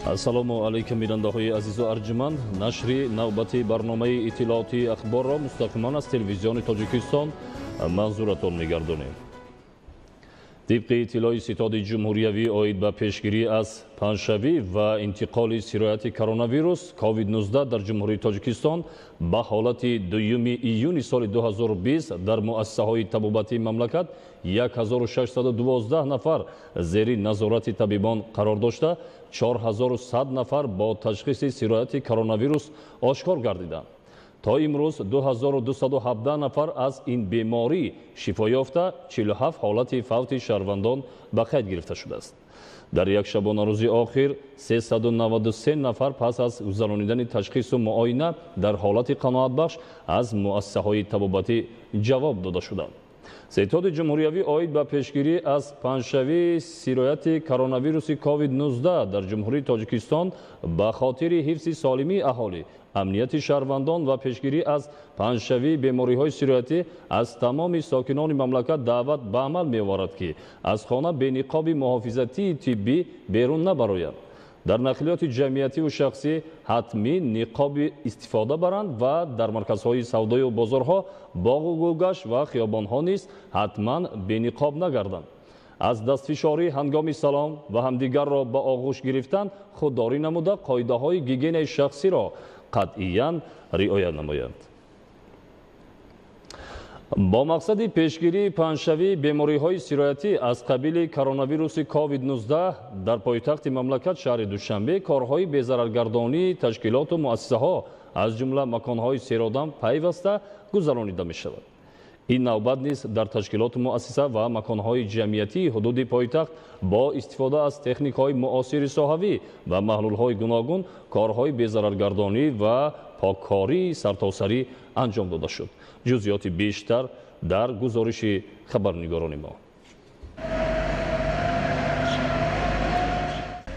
Ассалому алайкум, бинандаҳои азизу арҷуманд. Нашри навбати барномаи иттилоотии ахборро мустақиман аз телевизиони Тоҷикистон манзуратон мегардонем. Тибқи иттилои Ситоди ҷумҳуриявӣ оид ба пешгирӣ аз паҳншавӣ ва интиқоли сирояти коронавирус COVID-19 дар Ҷумҳурии Тоҷикистон ба ҳолати 2 июни соли 2020 дар муассисаҳои табобатии мамлакат 1612 нафар зери назорати табибон қарор дошта, 4100 нафар бо ташхиси сирояти коронавирус ошкор гардиданд. То имрӯз 2217 нафар аз ин беморӣ шифо ёфта, 47 ҳолати фавти шаҳрвандон ба қайд гирифта шудааст. Дар як шабонарӯзи охир 393 нафар пас аз гузаронидани ташхису муоина дар ҳолати қаноатбахш аз муассисаҳои табобатӣ ҷавоб дода шуданд. Ситоди ҷумҳуриявӣ оид ба пешгирӣ аз паҳншавии сирояти коронавируси COVID-19 дар Ҷумҳурии Тоҷикистон ба хотири ҳифзи солимии аҳолӣ, амнияти шаҳрвандон ва пешгирӣ аз паҳншавии бемориҳои сироятӣ аз тамоми сокинони мамлакат даъват ба амал меоварад, ки аз хона бениқоби муҳофизатии тиббӣ берун набарояд. Дар нақлиёти ҷамъиятиву шахсӣ ҳатмӣ ниқоби истифода баранд ва дар марказҳои савдою бозорҳо, боғу гулгашт ва хиёбонҳо низ ҳатман бениқоб нагарданд. Аз дастфишорӣ ҳангоми салом ва ҳамдигарро ба оғӯш гирифтан худдорӣ намуда, қоидаҳои гигиенаи шахсиро қатъиян риоя намоянд. Бо мақсади пешгирии паҳншавии бемориҳои сироятӣ аз қабили коронавируси COVID-19 дар пойтахти мамлакат шаҳри Душанбе корҳои безараргардонии ташкилоту муассисаҳо аз ҷумла маконҳои серодам пайваста гузаронида мешавад. Ин навбат низ дар ташкилоту муассиса ва маконҳои ҷамъиятии ҳудуди пойтахт бо истифода аз техникаҳои муосири соҳавӣ ва маҳлулҳои гуногун корҳои безараргардонӣ ва поккории сартосарӣ анҷом дода шуд. Ҷузъиёти бештар дар гузориши хабарнигорони мо.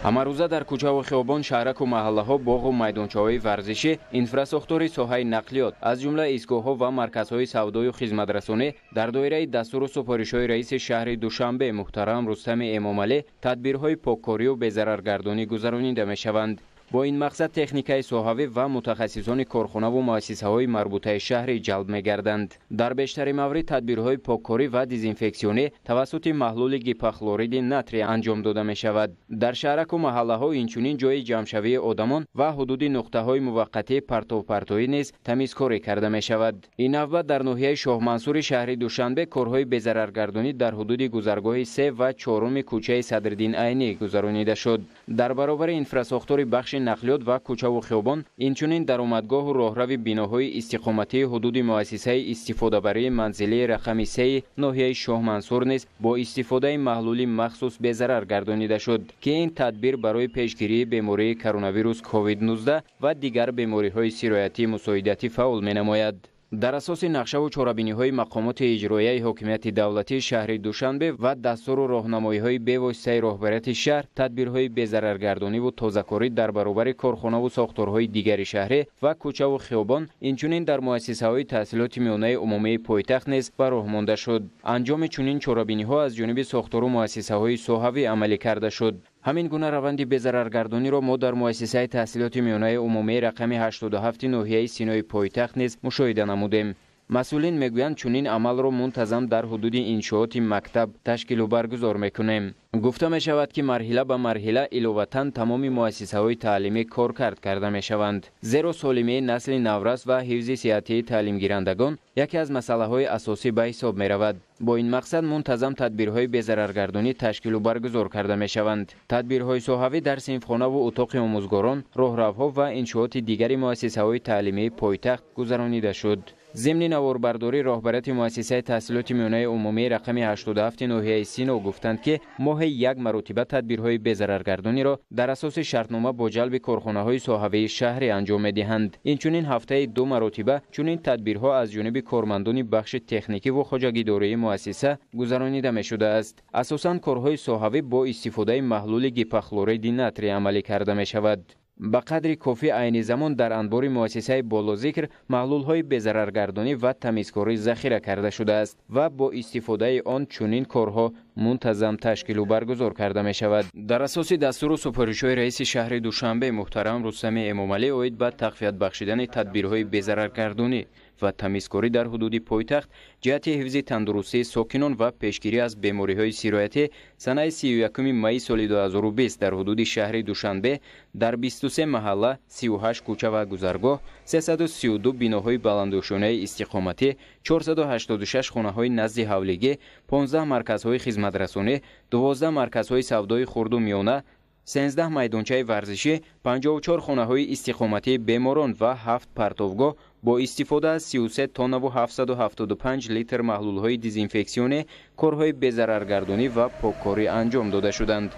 Ҳамарӯза дар кӯчаву хиёбон, шаҳраку маҳаллаҳо, боғу майдончаҳои варзишӣ, инфрасохтори соҳаи нақлиёт, аз ҷумла истгоҳҳо ва марказҳои савдою хизматрасонӣ дар доираи дастуру супоришҳои раиси шаҳри Душанбе муҳтарам Рустами Эмомалӣ тадбирҳои поккорию безараргардонӣ гузаронида мешаванд. Бо ин мақсад техникаи соҳавӣ ва мутахассисони корхонаву муассисаҳои марбутаи шаҳрӣ ҷалб мегарданд. Дар бештари маврид тадбирҳои поккорӣ ва дезинфексионӣ тавассути маҳлули гипохлориди натрий анҷом дода мешавад. Дар шаҳраку маҳаллаҳо инчунин ҷои ҷамъшавии одамон ва ҳудуди нуқтаҳои муваққатии партовпартоӣ низ тамизкорӣ карда мешавад. Ин навбат дар ноҳияи Шоҳмансури шаҳри Душанбе корҳои безараргардонӣ дар ҳудуди гузаргоҳи се ва чоруми кӯчаи Садриддин Айнӣ гузаронида шуд. Дар баробари инфрасохтори бахши нақлиёт ва кӯчаву хиёбон, инчунин даромадгоҳу роҳрави биноҳои истиқоматии ҳудуди муассисаи истифодабарии манзилии рақами сеи ноҳияи Шоҳмансур низ бо истифодаи маҳлули махсус безарар гардонида шуд, ки ин тадбир барои пешгирии бемории коронавирус COVID-19 ва дигар бемориҳои сироятӣ мусоидатӣ фаъол менамояд. Дар асоси нақшаву чорабиниҳои мақомоти иҷроияи ҳокимияти давлатии шаҳри Душанбе ва дастуру роҳнамоиҳои бевоситаи роҳбарияти шаҳр, тадбирҳои безараргардониву тозакорӣ дар баробари корхонаву сохторҳои дигари шаҳрӣ ва кӯчаву хиёбон, инчунин дар муассисаҳои таҳсилоти миёнаи умумии пойтахт низ ба роҳ монда шуд. Анҷоми чунин чорабиниҳо аз ҷониби сохтору муассисаҳои соҳавӣ амалӣ карда шуд. Ҳамин гуна раванди безараргардониро мо дар муассисаи таҳсилоти миёнаи умумии рақами 87 ноҳияи Синои пойтахт низ мушоҳида намудем. Масъулин мегӯянд, чунин амалро мунтазам дар ҳудуди иншооти мактаб ташкилу баргузор мекунем. Гуфта мешавад, ки марҳила ба марҳила иловатан тамоми муассисаҳои таълимӣ коркард карда мешаванд. Зеро солимии насли наврас ва ҳифзи сиҳатии таълимгирандагон яке аз масъалаҳои асосӣ ба ҳисоб меравад. Бо ин мақсад мунтазам тадбирҳои безараргардонӣ ташкилу баргузор карда мешаванд. Тадбирҳои соҳавӣ дар синфхонаву утоқи омӯзгорон, роҳравҳо ва иншооти дигари муассисаҳои таълимии пойтахт гузаронида шуд. Зимни наворбардорӣ роҳбарияти муассисаи таҳсилоти миёнаи умумии рақами 87 ноҳияи Сино гуфтанд, ки моҳе як маротиба тадбирҳои безараргардониро дар асоси шартнома бо ҷалби корхонаҳои соҳавии шаҳрӣ анҷом медиҳанд. Инчунин ҳафтаи ду маротиба чунин тадбирҳо аз ҷониби кормандони бахши техникиву хоҷагидории муассиса гузаронида мешудааст. Асосан корҳои соҳавӣ бо истифодаи маҳлули гипохлориди натрий амалӣ карда мешавад. Ба қадри кофӣ айни замон дар анбори муассисаи болозикр маҳлулҳои безараргардонӣ ва тамизкорӣ захира карда шудааст ва бо истифодаи он чунин корҳо Мунтазам ташкилу баргузор карда мешавад. Дар асоси дастуру супоришҳои раиси шаҳри Душанбе муҳтарам Рустами Эмомалӣ оид ба тақвият бахшидани тадбирҳои безараргардонӣ ва тамизкорӣ дар ҳудуди пойтахт ҷиҳати ҳифзи тандурустии сокинон ва пешгирӣ аз бемориҳои сироятӣ, санаи 31 майи соли 2020 дар ҳудуди шаҳри Душанбе дар 23 маҳалла, 38 кӯча ва гузаргоҳ, 332 биноҳои баландошёнаи истиқоматӣ, 486 хонаҳои назди ҳавлигӣ, 15 марказҳои хизматрасонӣ, 12 марказҳои савдои хурду миёна, 13 майдончаи варзишӣ, 54 хонаҳои истиқоматии беморон ва 7 партовгоҳ бо истифода аз 33 тоннаву 775 литр маҳлулҳои дезинфексионӣ корҳои безараргардонӣ ва поккорӣ анҷом дода шуданд.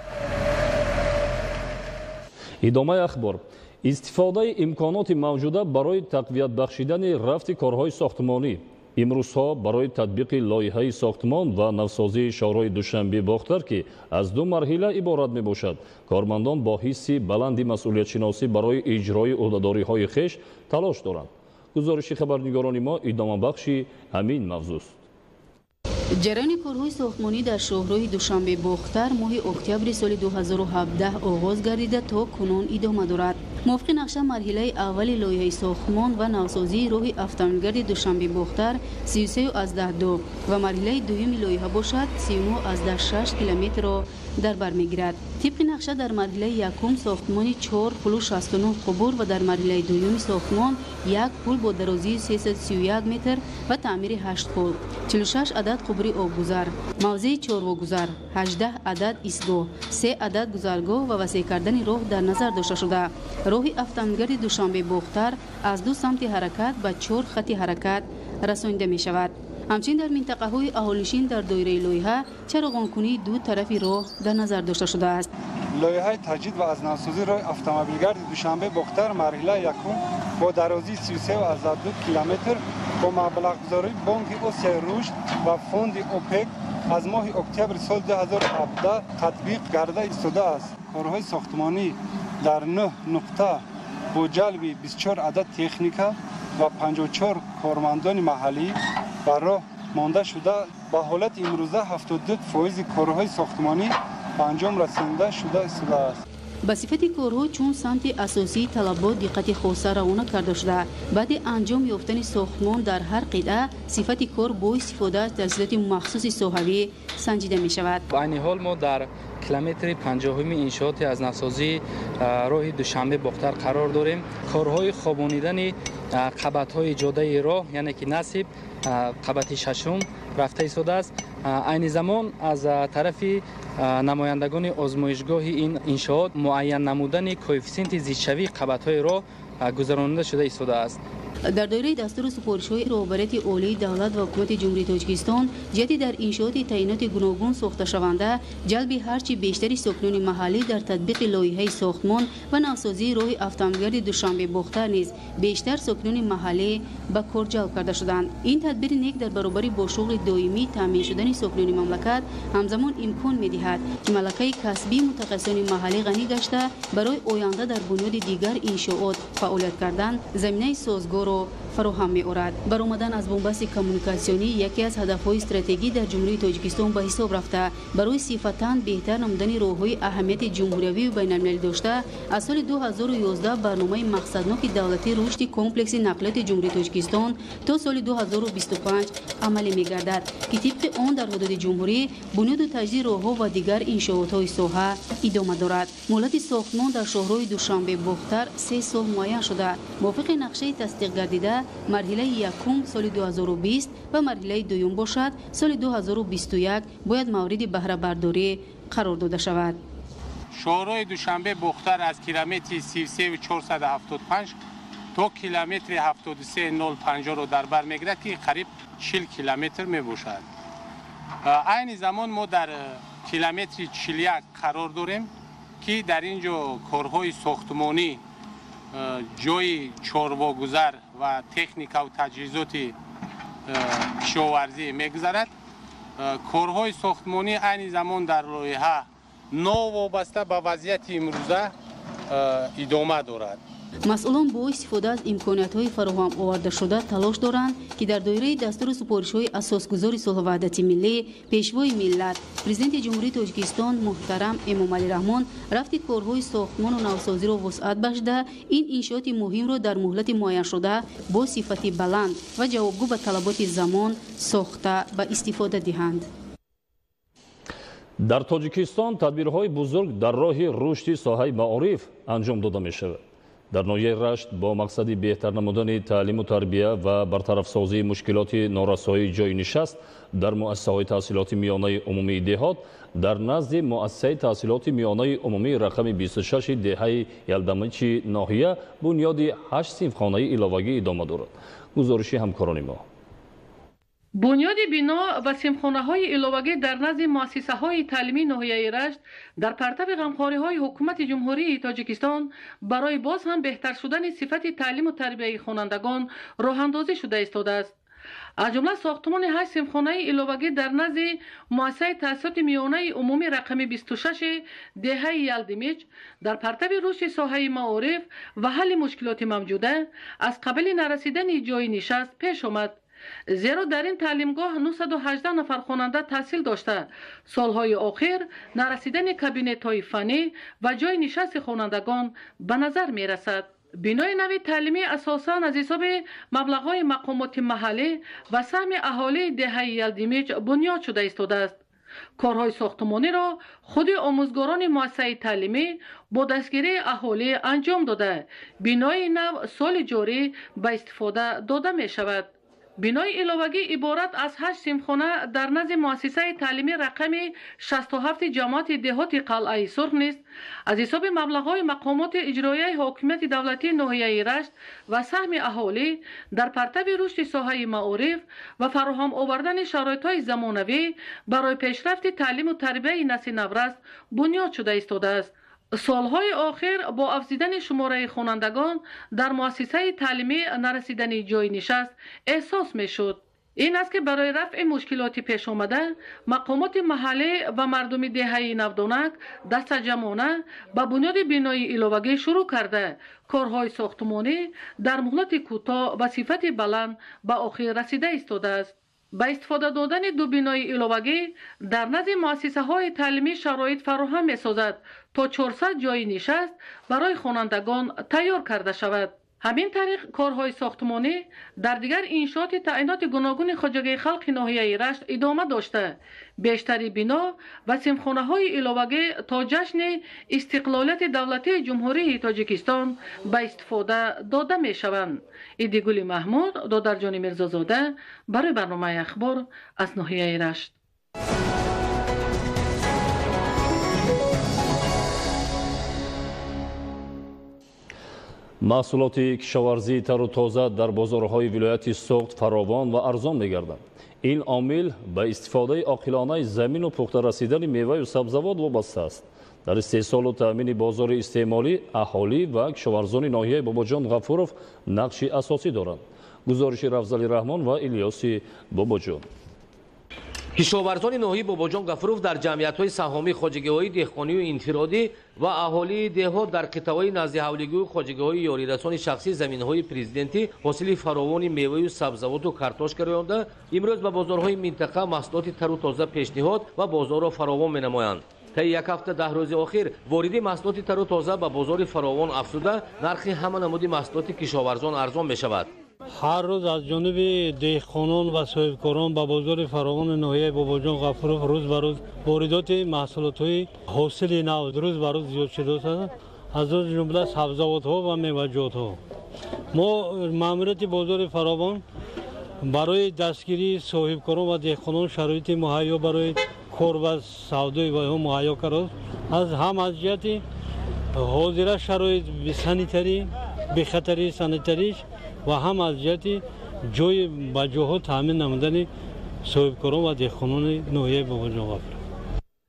Идомаи ахбор. Истифодаи имконоти мавҷуда барои тақвият бахшидани рафти корҳои сохтмонӣ. Имрӯзҳо барои татбиқи лоиҳаи сохтмон ва навсозии шоҳроҳи Душанбе-Бохтар, ки аз ду марҳила иборат мебошад, кормандон бо ҳисси баланди масъулиятшиносӣ барои иҷрои ӯҳдадориҳои хеш талош доранд. Гузориши хабарнигорони мо идомабахши ҳамин мавзӯст. Ҷараёни корҳои сохтмонӣ дар шоҳроҳи Душанбе-Бохтар моҳи октябри соли 2017 оғоз гардида, то кунун идома дорад. Мувофиқи нақша, марҳилаи аввали лоиҳаи сохтмон ва навсозии роҳи автомобилгарди Душанбе-Бохтар 33,2 ва марҳилаи дуюми лоиҳа бошад 39,6 километрро дар бар мегирад. Тибқи нақша, дар марҳилаи якум сохтмони 4 пулу 69 қубур ва дар марҳилаи дуюми сохтмон як пул бо дарозии 331 метр ва таъмири 8 пул, 46 адад қубури обгузар, мавзеи чорвогузар, 18 адад истгоҳ, 3 адад гузаргоҳ ва васеъ кардани роҳ дар назар дошта шуда. Роҳи автомобилгарди Душанбе-Бохтар аз ду самти ҳаракат ба 4 хати ҳаракат расонида мешавад. Ҳамчунин дар минтақаҳои аҳолинишин дар доираи лоиҳа чароғонкунии ду тарафи роҳ дар назар дошта шудааст. Лоиҳаи таҷдид ва аз навсозии роҳи автомобилгарди Душанбе-Бохтар марҳилаи якум бо дарозии 33,2 километр бо маблағгузории Бонки Осиёи Рушд ва Фонди ОПЕК аз моҳи октябри соли 2017 татбиқ гарда истодааст. Корҳои сохтмонӣ дар 9 нуқта бо ҷалби 24 адад техника ва 54 кормандони маҳаллӣ ба роҳ монда шуда, ба ҳолати имрӯза 72% корҳои сохтмонӣ ба анҷом расонида шуда истодааст. Ба сифати корҳо чун самти асосии талабот диққати хоса равона карда шуда, баъди анҷом ёфтани сохтмон дар ҳар қитъа сифати кор бо истифода аз таҷҳизоти махсуси соҳавӣ санҷида мешавад. Айни ҳол мо дар километри 50-уми иншооти аз навсозии роҳи Душанбе-Бохтар қарор дорем. Корҳои хобонидани қабатҳои ҷодаи роҳ, яъне ки насиб қабати шашум рафта истодааст. Айни замон аз тарафи намояндагони озмоишгоҳи ин иншоот муайян намудани коэффисиенти зичшавии қабатҳои роҳ гузаронида шуда истодааст. Дар доираи дастуру супоришҳои роҳбарияти олии давлат ва ҳукумати Ҷумҳурии Тоҷикистон ҷиҳати дар иншооти таъиноти гуногун сохташаванда ҷалби ҳарчи бештари сокинони маҳаллӣ дар татбиқи лоиҳаи сохтмон ва навсозии роҳи автомобилгарди Душанбе-Бохтар низ бештар сокинони маҳаллӣ ба кор ҷалб карда шуданд. Ин тадбири нек дар баробари бо шуғли доимӣ таъмин шудани сокинони мамлакат ҳамзамон имкон медиҳад, ки малакаи касбии мутахассисони маҳаллӣ ғанӣ гашта, барои оянда дар бунёди дигар иншоот фаъолият кардан заминаи созгорро фароҳам меорад. Баромадан аз бунбасти коммуникатсионӣ яке аз ҳадафҳои стратегӣ дар Ҷумҳурии Тоҷикистон ба ҳисоб рафта, барои сифатан беҳтар намудани роҳҳои аҳамияти ҷумҳуриявию байналмилалӣ дошта, аз соли 2011 барномаи мақсадноки давлатии рушди комплекси нақлиёти Ҷумҳурии Тоҷикистон то соли 2025 амалӣ мегардад, ки тибқи он дар ҳудуди ҷумҳурӣ бунёду таҷдиди роҳҳо ва дигар иншоотҳои соҳа идома дорад. Муҳлати сохтмон дар шоҳроҳи Душанбе-Бохтар 3 сол муайян шуда, мувофиқи нақшаи тасдиқ гардида марҳилаи якум соли 2020 ва марҳилаи дуюм бошад соли 2021 бояд мавриди баҳрабардорӣ қарор дода шавад. Шоҳроҳи Душанбе-Бохтар аз километри 33,475 то километри 73,050-ро дар бар мегирад, ки қариб 40 километр мебошад. Айни замон мо дар километри 41 қарор дорем, ки дар ин ҷо корҳои сохтмонӣ, ҷои чорвогузар ва техникаву таҷҳизоти кишоварзӣ мегузарад. Корҳои сохтмонӣ айни замон дар лоиҳа новобаста ба вазъияти имрӯза идома дорад. Масъулон бо истифода аз имкониятҳои фароҳам овардашуда талош доранд, ки дар доираи дастуру супоришҳои асосгузори сулҳу ваҳдати миллӣ, пешвои миллат, Президенти Ҷумҳурии Тоҷикистон муҳтарам Эмомалӣ Раҳмон рафти корҳои сохтмону навсозиро вусъат бахшида, ин иншооти муҳимро дар муҳлати муайяншуда бо сифати баланд ва ҷавобгӯ ба талаботи замон сохта ба истифода диҳанд. Дар Тоҷикистон тадбирҳои бузург дар роҳи рушди соҳаи маориф анҷом дода мешавад. Дар ноҳияи Рашт бо мақсади беҳтар намудани таълиму тарбия ва бартарафсозии мушкилоти норасоии ҷойи нишаст дар муассисаҳои таҳсилоти миёнаи умумии деҳот дар назди муассисаи таҳсилоти миёнаи умумии рақами 26 деҳаи Ялдамичи ноҳия бунёди 8 синфхонаи иловагӣ идома дорад. Гузориши ҳамкорони мо. Бунёди бино ва синфхонаҳои иловагӣ дар назди муассисаҳои таълимии ноҳияи Рашт дар партави ғамхориҳои ҳукумати Ҷумҳурии Тоҷикистон барои боз ҳам беҳтар шудани сифати таълиму тарбияи хонандагон роҳандозӣ шуда истодааст. Аз ҷумла сохтмони 8 синфхонаи иловагӣ дар назди муассисаи таҳсилоти миёнаи умумӣ рақами 26 деҳаи Ялдимич дар партави рушди соҳаи маориф ва ҳалли мушкилоти мавҷуда аз қабили нарасидани ҷойи нишаст пеш омад. Зеро дар ин таълимгоҳ 918 нафар хонанда таҳсил дошта, солҳои охир нарасидани кабинетҳои фаннӣ ва ҷойи нишасти хонандагон ба назар мерасад. Бинои нави таълимӣ асосан аз ҳисоби маблағҳои мақомоти маҳаллӣ ва саҳми аҳолии деҳаи Ялдимич бунёд шуда истодааст. Корҳои сохтмониро худи омӯзгорони муассисаи таълимӣ бо дастгирии аҳолӣ анҷом дода, бинои нав соли ҷорӣ ба истифода дода мешавад. Бинои иловагӣ иборат аз 8 синфхона дар назди муассисаи таълимӣ рақами 67 ҷамоати деҳоти Қалъаи Сурх низ аз ҳисоби маблағҳои мақомоти иҷроияи ҳокимияти давлатии ноҳияи Рашт ва саҳми аҳолӣ дар партави рушди соҳаи маориф ва фароҳам овардани шароитҳои замонавӣ барои пешрафти таълиму тарбияи насли наврас бунёд шуда истодааст. Солҳои охир бо афзидани шумораи хонандагон дар муассисаи таълимӣ нарасидани ҷойи нишаст эҳсос мешуд. Ин аст ки барои рафъи мушкилоти пешомада мақомоти маҳаллӣ ва мардуми деҳаи Навдонак дастаҷамъона ба бунёди бинои иловагӣ шурӯъ карда, корҳои сохтмонӣ дар муҳлати кӯтоҳ ва сифати баланд ба охир расида истодааст. Ба истифода додани ду бинои иловагӣ дар назди муассисаҳои таълимӣ шароит фароҳам месозад, то 400 ҷойи нишаст барои хонандагон тайёр карда шавад. Ҳамин тариқ корҳои сохтмонӣ дар дигар иншооти таъиноти гуногуни хоҷагии халқи ноҳияи Рашт идома дошта, бештари бино ва синфхонаҳои иловагӣ то ҷашни истиқлолияти давлатии Ҷумҳурии Тоҷикистон ба истифода дода мешаванд. Идигули Маҳмуд, Додарҷони Мирзозода барои барномаи Ахбор аз ноҳияи Рашт. Маҳсулоти кишоварзии тару тоза дар бозорҳои вилояти Суғд фаровон ва арзон мегарданд. Ин омил ба истифодаи оқилонаи замину пухта расидани меваю сабзавот вобаста аст. Дар истеҳсолу таъмини бозори истеъмолӣ аҳолӣ ва кишоварзони ноҳияи Бобоҷон Ғафуров нақши асосӣ доранд. Гузориши Рафзали Раҳмон ва Илёси Бобоҷон. Кишоварзони ноҳияи Бобоҷон Ғафуров дар ҷамъиятҳои саҳомии хоҷагиҳои деҳқонию инфиродӣ ва аҳолии деҳот дар қитъаҳои назди ҳавлигию хоҷагиҳои ёрирасони шахсӣ заминҳои президентӣ ҳосили фаровони меваю сабзавоту картошка рӯёнда, имрӯз ба бозорҳои минтақа маҳсулоти тару тоза пешниҳод ва бозорро фаровон менамоянд. Таи як ҳафта 10 рӯзи охир вориди маҳсулоти тару тоза ба бозори фаровон афзуда, нархи ҳама намуди маҳсулоти кишоварзон арзон мешавад. Ҳар рӯз аз ҷониби деҳқонон ва соҳибкорон ба бозори фаровони ноҳияи Бобоҷон Ғафуров рӯз ба рӯз воридоти маҳсулотҳои ҳосили нав рӯз ба рӯз зиёд шудааст, аз ҷумла сабзавотҳо ва меваҷотҳо. Мо маъмурияти бозори фаровон барои дастгирии соҳибкорон ва деҳқонон шароити муҳайё барои кор ва савдои вайҳо муҳайё кардааст. Ҳам аз ҷиҳати ҳозира шароит санитарӣ, бехатарии санитариш ва ҳам аз ҷиҳати ҷои ба ҷоҳо таъмин намудани соҳибкорон ва деҳқонони ноҳияи Бобоҷон Ғафуров.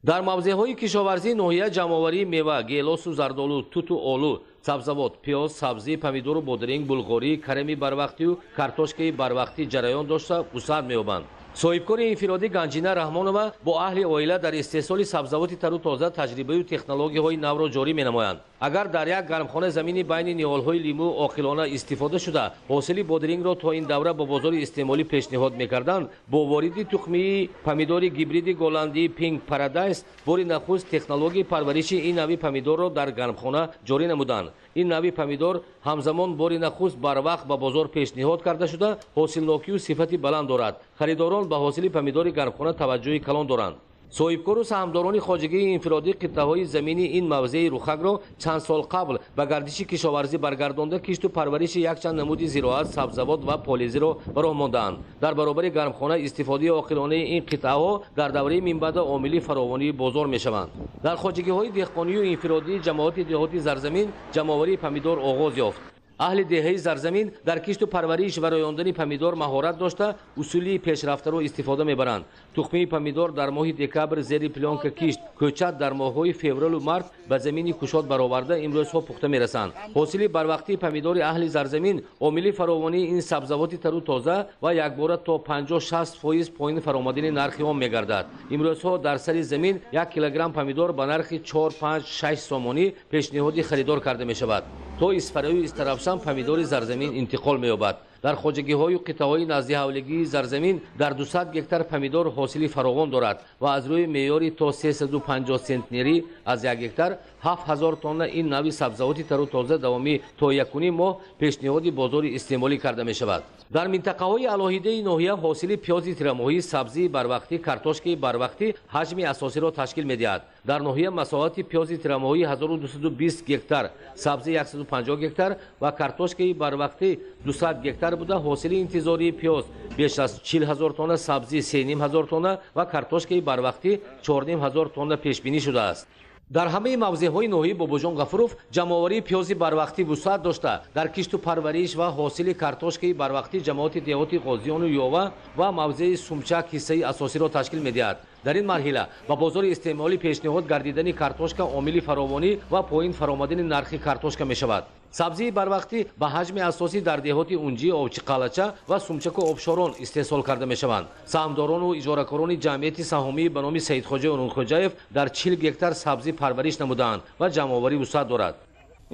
Дар мавзеъҳои кишоварзии ноҳия ҷамъоварии мева, гелосу зардолу, туту олу, сабзавот, пиёз, сабзӣ, помидору бодринг, булғорӣ, карами барвақтию картошкаи барвақтӣ ҷараён дошта вусъат меёбанд. Соҳибкори инфиродӣ Ганҷина Раҳмонова бо аҳли оила дар истеҳсоли сабзавоти тару тоза таҷрибаю технологияҳои навро ҷорӣ менамоянд. Агар дар як гармхона замини байни ниҳолҳои лимӯ оқилона истифода шуда, ҳосили бодирингро то ин давра ба бозори истеъмолӣ пешниҳод мекарданд, бо вориди тухмии помидори гибриди голландии Пинк Парадайс бори нахуст технологияи парвариши ин нави помидорро дар гармхона ҷорӣ намуданд. Ин нави помидор ҳамзамон бори нахуст барвақт ба бозор пешниҳод карда шуда, ҳосилнокию сифати баланд дорад. Харидорон ба ҳосили помидори гармхона таваҷҷӯҳи калон доранд. Соҳибкору саҳмдорони хоҷагии инфиродӣ қитъаҳои замини ин мавзеи Рухакро чанд сол қабл ба гардиши кишоварзӣ баргардонда, кишту парвариши якчанд намуди зироат, сабзавот ва полезиро ба роҳ мондаанд. Дар баробари гармхона истифодаи оқилонаи ин қитъаҳо дар давраи минбаъда омили фаровонии бозор мешаванд. Дар хоҷагиҳои деҳқонию инфиродии ҷамоати деҳоти Зарзамин ҷамъоварии помидор оғоз ёфт. Аҳли деҳаи Зарзамин дар кишту парвариш ва рӯёндани помидор маҳорат дошта, усули пешрафтаро истифода мебаранд. Тухмии помидор дар моҳи декабр зери плёнка кишт, кӯчат дар моҳҳои февралу март ба замини кушод бароварда имрӯзҳо пухта мерасанд. Ҳосили барвақтии помидори аҳли Зарзамин омили фаровонии ин сабзавоти тару тоза ва якбора то 50-60% поин фаромадани нархи он мегардад. Имрӯзҳо дар сари замин 1 килограмм помидор ба нархи 4-5-6 сомонӣ пешниҳоди харидор карда мешавад. То Исфараю Истаравшан помидори Зарзамин интиқол меёбад. Дар хоҷагиҳою қитъаҳои наздиҳавлигии Зарзамин дар 200 гектар помидор ҳосили фаровон дорад ва аз рӯи меъёри то 350 центнерӣ аз 1 гектар 7000 тонна ин нави сабзавоти тару тоза давомӣ то 1,5 моҳ пешниҳоди бозори истеъмолӣ карда мешавад. Дар минтақаҳои алоҳидаи ноҳия ҳосили пиёзи тирамоҳӣ, сабзии барвақтӣ, картошкаи барвақтӣ ҳаҷми асосиро ташкил медиҳад. Дар ноҳия масоҳати пиёзи тирамоҳӣ 1220 гектар, сабзӣ 150 гектар ва картошкаи барвақтӣ 200 гектар буда, ҳосили интизории пиёз беш аз 40 000 тонна, сабзӣ 3 500 тонна ва картошкаи барвақтӣ 4 500 тонна пешбинӣ шудааст. Дар ҳамаи мавзеъҳои ноҳияи Бобоҷон Ғафуров ҷамъоварии пиёзи барвақтӣ вусъат дошта, дар кишту парвариш ва ҳосили картошкаи барвақтӣ ҷамоати деҳоти Ғозиёну Ёва ва мавзеи Сумчак ҳиссаи асосиро ташкил медиҳад. Дар ин марҳила ба бозори истеъмолӣ пешниҳод гардидани картошка омили фаровонӣ ва поин фаромадани нархи картошка мешавад. Сабзии барвақтӣ ба ҳаҷми асосӣ дар деҳоти Унҷӣ, Овчиқалача ва Сумчаку Обшорон истеҳсол карда мешаванд. Саҳмдорону иҷоракорони ҷамъияти саҳомии ба номи Саидхоҷа Урунхоҷаев дар 40 гектар сабзӣ парвариш намудаанд ва ҷамъоварӣ вусъат дорад.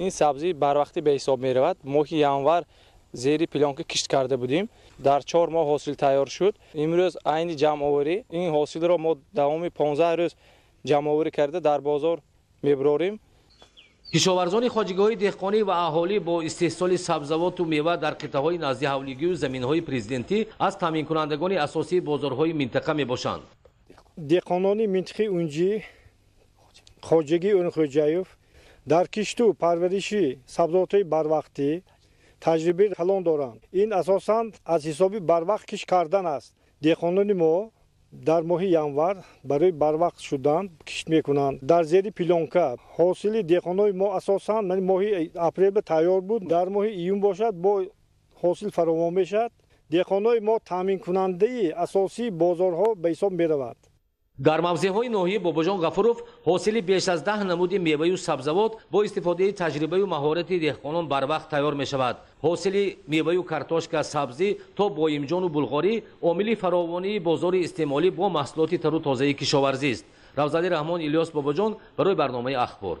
Ин сабзӣ барвақтӣ ба ҳисоб меравад. Моҳи январ зери плёнка кишт карда будем. Дар 4 моҳ ҳосил тайёр шуд. Имрӯз айни ҷамъоварӣ ин ҳосилро мо давоми 15 рӯз ҷамъоварӣ карда дар бозор мебарорем. Кишоварзони хоҷагиҳои деҳқонӣ ва аҳолӣ бо истеҳсоли сабзавоту мева дар қитъаҳои наздиҳавлигию заминҳои президентӣ аз таъминкунандагони асосии бозорҳои минтақа мебошанд. Деҳқонони минтиқаи Унҷӣ, хоҷагии Урунхоҷаев дар кишту парвариши сабзавотҳои барвақтӣ таҷрибаи калон доранд. Ин асосан аз ҳисоби барвақт кишт кардан аст. Деҳқонони мо дар моҳи январ барои барвақт шудан кишт мекунанд. Дар зери плёнка ҳосили деҳқонои мо асосан моҳи апрел тайёр буд, дар моҳи июн бошад бо ҳосил фаровон мешавад. Деҳқонои мо таъминкунандаи асосии бозорҳо ба ҳисоб меравад. Дар мавзеъҳои ноҳияи Бобоҷон Ғафуров ҳосили беш аз 10 намуди меваю сабзавот бо истифодаи таҷрибаю маҳорати деҳқонон барвақт тайёр мешавад. Ҳосили меваю картошка, сабзӣ то боимҷону булғорӣ омили фаровонии бозори истеъмолӣ бо маҳсулоти тару тозаи кишоварзист. Равзали Раҳмон, Илёс Бобоҷон барои барномаи Ахбор.